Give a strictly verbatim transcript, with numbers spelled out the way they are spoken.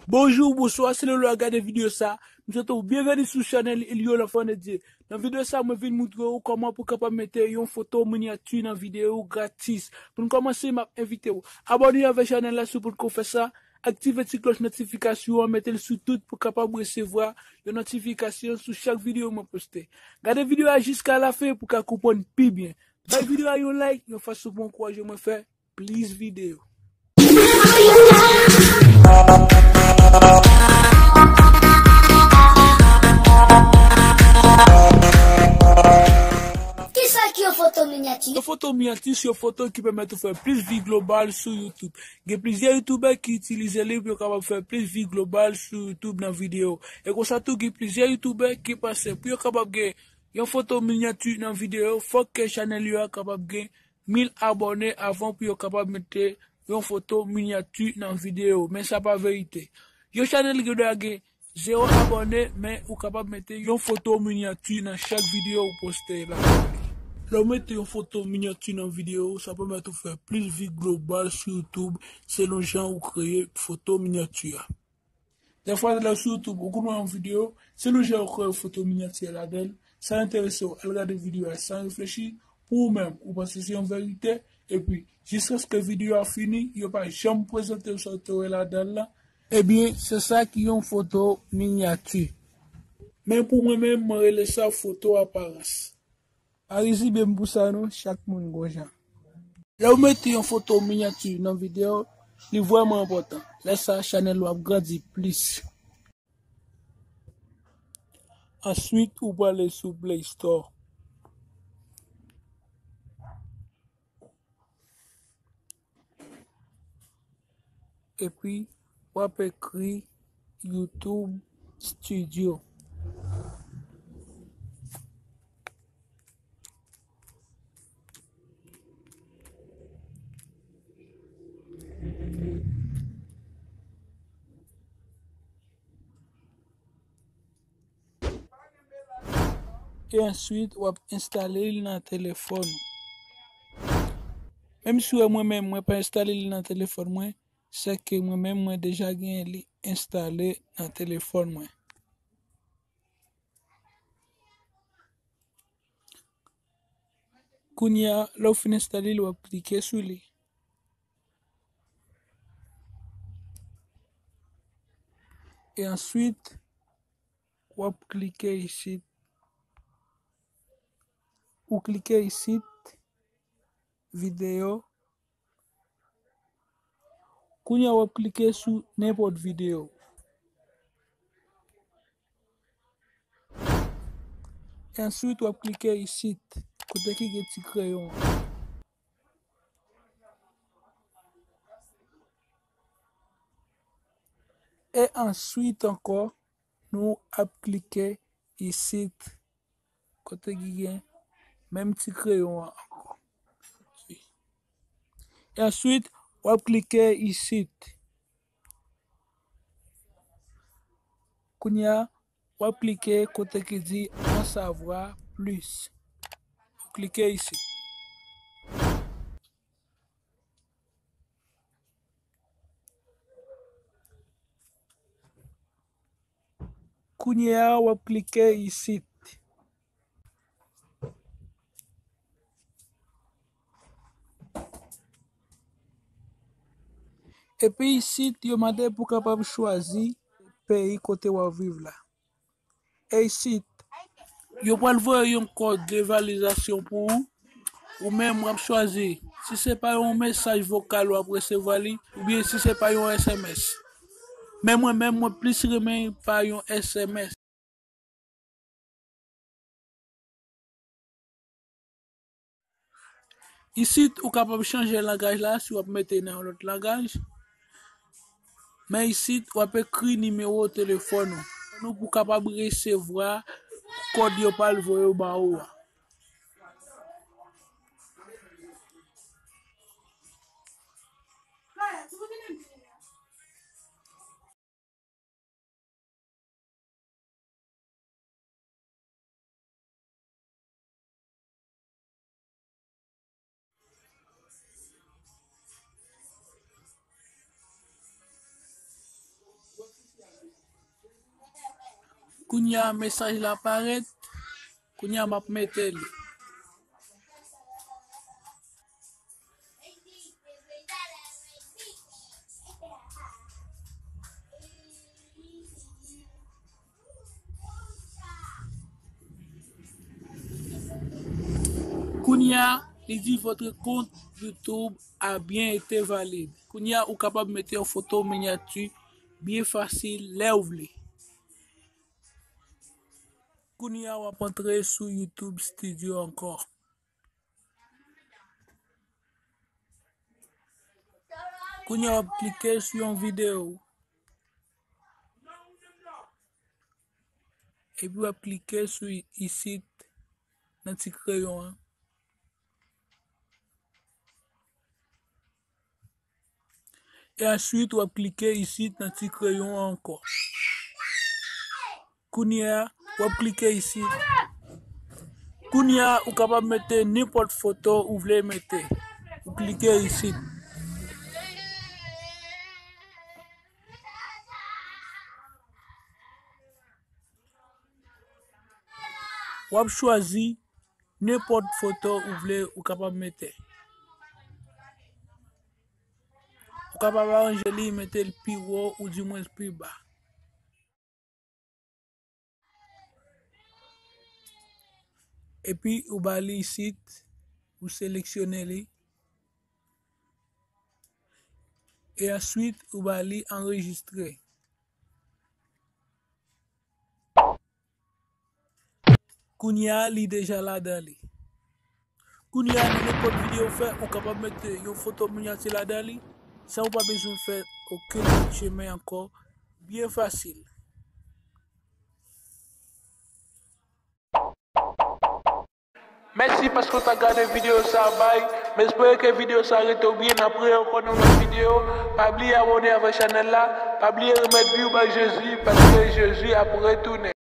Bonjou, bonswa, se Lelo ap gade videyo sa. M swete w byenveni sou chanèl Elio L'Enfant de Dieu. Nan videyo sa, mwen vin moutre w kòman pou w kapab mete yon foto minyati nan videyo w gratis. Pou n kòmanse, m ap envite w abòne avèk chanèl la si w potko fè sa. Aktive ti klòch notifikasyon an, mete l sou tout pou w kapab resevwa yon notifikasyon sou chak videyo mwen poste. Gade videyo a jiska lafen pou w ka konprann pi byen. Bay videyo a yon like, yon fason pou w ankouraje mwen fè plis videyo. Kisa ki yon foto minyati? Yon foto minyati se yon foto ki pèmèt ou fè plis vi global sou YouTube. Gen plizyè youtubè ki itilize li pou yo kapab fè plis vi global sou YouTube nan videyo. E konsa tou, gen plizyè youtubè ki panse pou yo kapab gen yon foto minyati nan videyo, fòk ke chanèl yo a kapab gen mil abòne avan pou yo kapab mete yon foto minyati nan videyo. Men sa pa verite. Yon chanèl gen dwa gen zewo abòne, men ou kapab mete yon foto minyati nan chak videyo ou poste la. Lè w mete yon foto minyati nan videyo, sa pèmèt ou fè plis vi global sou YouTube selon jan ou kreye foto minyati a. Dèfwa, lè w sou YouTube, ou konn wè yon videyo, selon jan ou kreye foto minyati a ladan l, sa enterese w, al gade videyo a san reflechi, pou ou menm, ou panse se yon verite, epi, jiskaske videyo a fini, yo pa janm prezante w sa w te wè ladan l lan, ebyen, se sa ki yon foto minyati. Men pou mwen menm, mwen rele sa foto aparans. Pa rizib m pou sa non, chak moun gon jan. Lè w mete yon foto minyati nan videyo, li vrèman enpòtan. Lè sa, chanèl ou ap grandi plis. Answit, ou prale sou Play Store. Epi, w ap ekri YouTube Studio. E answit, w ap enstale l nan telefòn ou. Menm si w wè mwen menm, mwen pa enstale li nan telefòn mwen, se ke mwen menm, mwen deja gen li enstale nan telefòn mwen. Kounye a, lè w fin enstale l, w ap klike sou li. E answit, w ap klike isit. Ou klike isit, videyo. Kounye a, w ap klike sou nenpòt videyo. E answit, w ap klike isit, kote ki gen ti kreyon an. E answit ankò, nou ap klike isit, kote ki gen menm ti kreyon an ankò. E answit, w ap klike isit. Kounye a, w ap klike kote ki di En savoir plus. Ou klike isit. Kounye a, w ap klike isit. Epi isit, yo mande pou w kapab chwazi peyi kote w ap viv la. E isit, yo pral voye yon kòd de valizasyon pou ou. Ou menm, w ap chwazi. Si se pa yon mesaj vokal w ap resevwa li, oubyen si se pa yon S M S. Men mwen menm, mwen plis renmen pa yon S M S. Isit, ou kapab chanje langaj la si w ap mete nan yon lòt langaj. Men isit, w ap ekri nimewo telefòn ou. Nou pou kapab resevwa kòd yo pral voye ba ou a. Kounye a, mesaj la parèt. Kounye a, m ap mete li. Kounye a, li di, votre compte YouTube a bien été validé. Kounye a, ou kapab mete yon foto minyati byen fasil lè ou vle. Kounye a, w ap antre sou YouTube Studio ankò. Kounye a, w ap klike sou yon videyo. Epi w ap klike sou i-, isit, nan ti kreyon an. E answit, w ap klike isit nan ti kreyon an ankò. Kounye a, w ap klike isit. Kounye a, ou kapab mete nenpòt foto ou vle mete. Ou klike isit. W ap chwazi nenpòt foto ou vle, ou kapab mete. Ou kapab aranje li, mete l pi wo oudimwens pi ba. Epi ou ba li isit, ou seleksyone li. E answit, ou ba li anrejistre. Kounye a, li deja ladan li. Kounye a, nan nenpòt videyo w fè, ou kapab mete yon foto minyati ladan li, san ou pa bezwen fè okenn lòt chemen ankò, byen fasil. Mèsi paske w ta gade videyo sa a, bay. M espere ke videyo sa a rete w byen. N ap reyè ankò nan yon lòt videyo. Pa bliye abòne avèk chanèl la. Pa bliye remèt vi w bay Jezi, paske Jezi ap retounen.